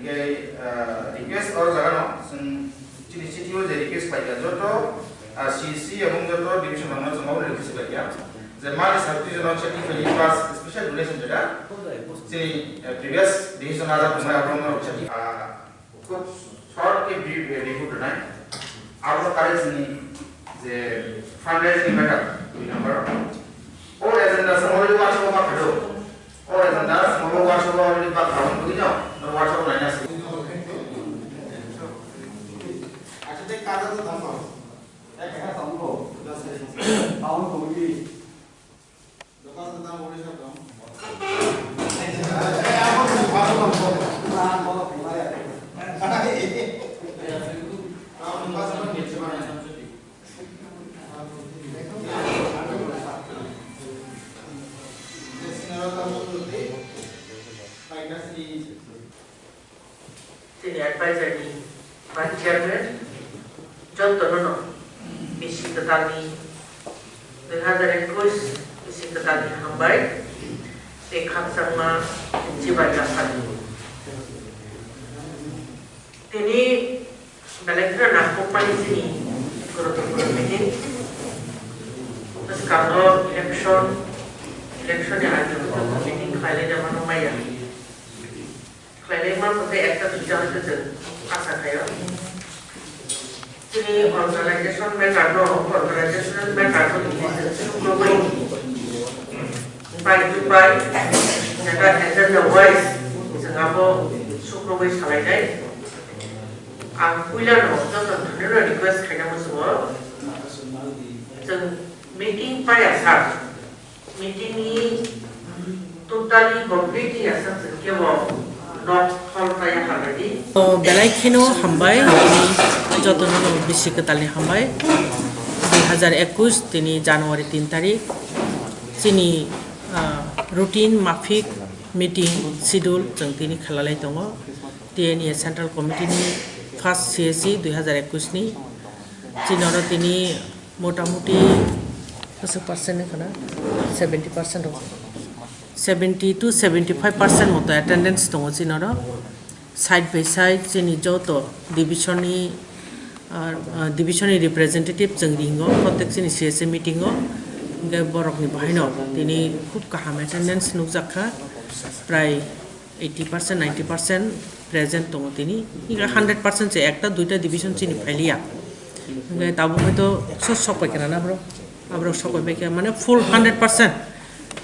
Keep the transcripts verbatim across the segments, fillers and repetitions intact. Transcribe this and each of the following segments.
Tei, ah, request o jaga no chwng chini C T O je request khlai kha, joto, ah, C C ebong joto division rok no chwng obo request khlai kha je mani subdivision o chati khlai pass special donation jeta chini, eh, previous division ada tongnai aborok no chati, ah, khub short khe brief, eh, report rwnai. Abo kare chini je fundraising matter dui number. O agenda se already WhatsApp o ma phado. O agenda se already WhatsApp o already pa phado, bujino? No WhatsApp o laina se. Acha, tei kada to tamo. Ek ekha tamo. Town committee. Chini advisor ni vice chairman, jotono no bisi kwtal ni dui hazar ekush bisi kwtal ni hambai tei khakchangma chibai yaphar. Tini belai kheno nangkukmani chini guruttwpurno meeting. Bwskango election, election ni age meeting khlailai mano maya. Khlailai manthok tei ekta duita hwnkhe chwng asa khaio. Chini organization matter no, organizational matter no tini chwng sukrubwi by to by, neta agenda wise chwng abo sukrubwi salainai. Ang puila no joto thani no request khaina muchungo. Chwng meeting paya sa. Meeting ni totally complete ya sa chwng kebo nok hall paya hambai di. To belai kheno hambai, tini jotono no bisi kwtal ni hambai. Dui hazar ekush tini January tin tarik chini, ah, routine mafik meeting schedule chwng tini khalalai tongo. T N A Central Committee ni first C S C dui hazar ekush ni chini oro tini motamuti bwswk percent wngkha na? Seventy percent rok, seventy to seventy five percent moto attendance tongo chini oro. Side by side chini joto division ni, ah, ah, division ni representative chwng ringo, protek chini C S C meeting o, hwnkhe borok ni bahaino tini khub kaham attendance nukjak kha, prai eighty percent, ninety percent present tongo tini. Hingkhe hundred percent se ekta duita division chini phailiya. Hingkhe tabuk hwnkhe to ekso sok pai khe rana borok. Aborok sok pai khe mane full hundred percent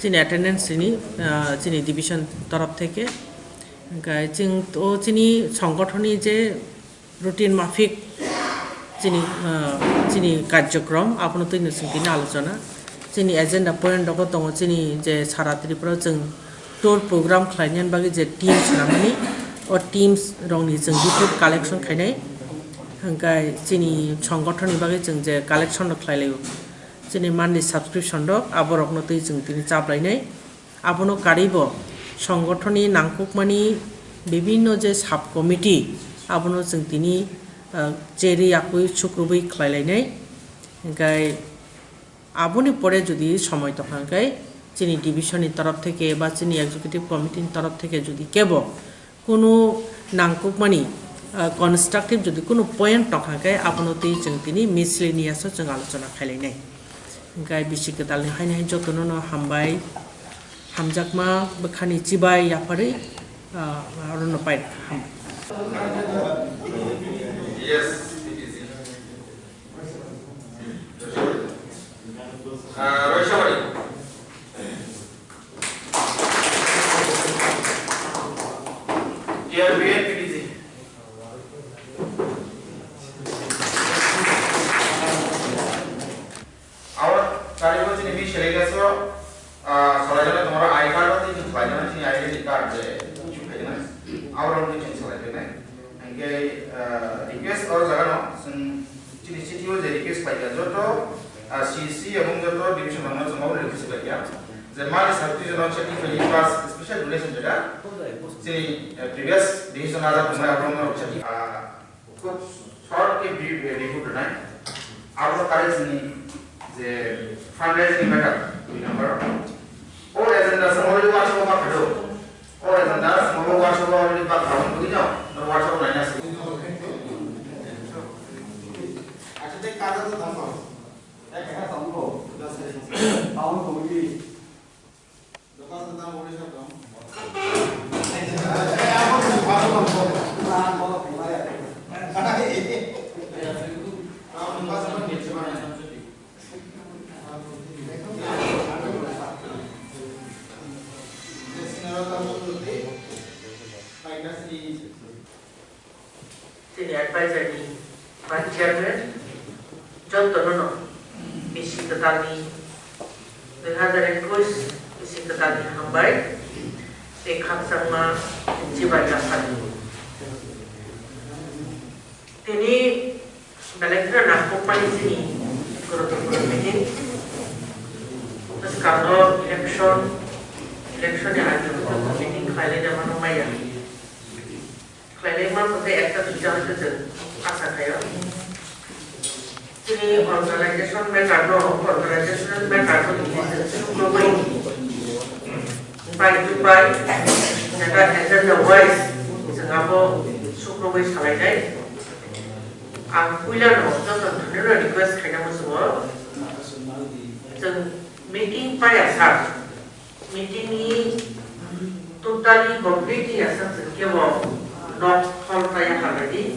chini attendance chini, ah, chini division torof theke. Hingkhe chwng o chini songothoni je routine mafik chini, ah, chini karjokrom, abono twi no chwng tini alochona. Chini agenda point rogo tongo chini je sara Tripura chwng tour program khlaina bagwi je team swnamani, o teams rokni chwng report collection khainai. Hwnkhe chini songothonni bagwi chwng je collection rok khlai laio, chini monthly subscription rok, aborokno twi chwng tini chaplainai. Abono karwibo songothonni nangkukmani bibinno je sub committee, abono chwng tini, ah, cherwi yakwi sukrubwi khlai lainai. Hwnkhe aboni pore jodi somoi tongkha hwnkhe chini division ni torof theke ba chini executive committee ni torof theke jodi kebo kunu nangkukmani, ah, constructive jodi kunu point tongkha hwnkhe abono twi chwng tini miscellaneous o chwng alochona khlai lainai. Hwnkhe bisi kwtal ni haino hai jotono no hambai. Hamjakma bwkhani chibai yapharwi, ah, orono pai ham. Yes, it is. Ah, Roisabari. T R B N P T C. Aro taribo chini mi selai gaso, ah, salai jana tomorrow I card o tini salai jana chini identity card je issue khai jana. Aro tini chini salai jana. Hingke, ah, request o jaga no chini C T O je request pai ya joto, ah, C C ebong joto division rok no chwng request pai ya. Je mani subdivision o chini pass special donation jeta. Chini, eh, previous division ada pemai abang no chini, ah, Khub short khe brief, eh, report rwnai. Abo kare chini je fundraising matter, dui number. O agenda se already WhatsApp o ma phado. Ore tanda, solo WhatsApp already bak kawan begini, no WhatsApp lain nasi. Acha, tei kada to tangko. Tei kada tangko. Kawan ko begini. Dokan tentang boleh satu. Chini advisor ni vice chairman, jotono no bisi kwtal ni dui hazar ekush bisi kwtal ni hambai tei khakchangma chibai yapharwi. Tini belai kheno nangkukmani chini Gurudipur meeting. Bwskango election, election ni age meeting khlailai da mano maya. Khlailai manko tei ekta duita hwnkhe chwng asa khaio. Chini organization matter no, organizational matter no tini chwng sukrubwi bai to bai, neta agenda wise chwng abo sukrubwi salainai. Ang puila no joto thani no request khaina muchungo, chwng meeting paya sa, meeting ni totally complete ya sa chwng kebo nok hall paya halai di.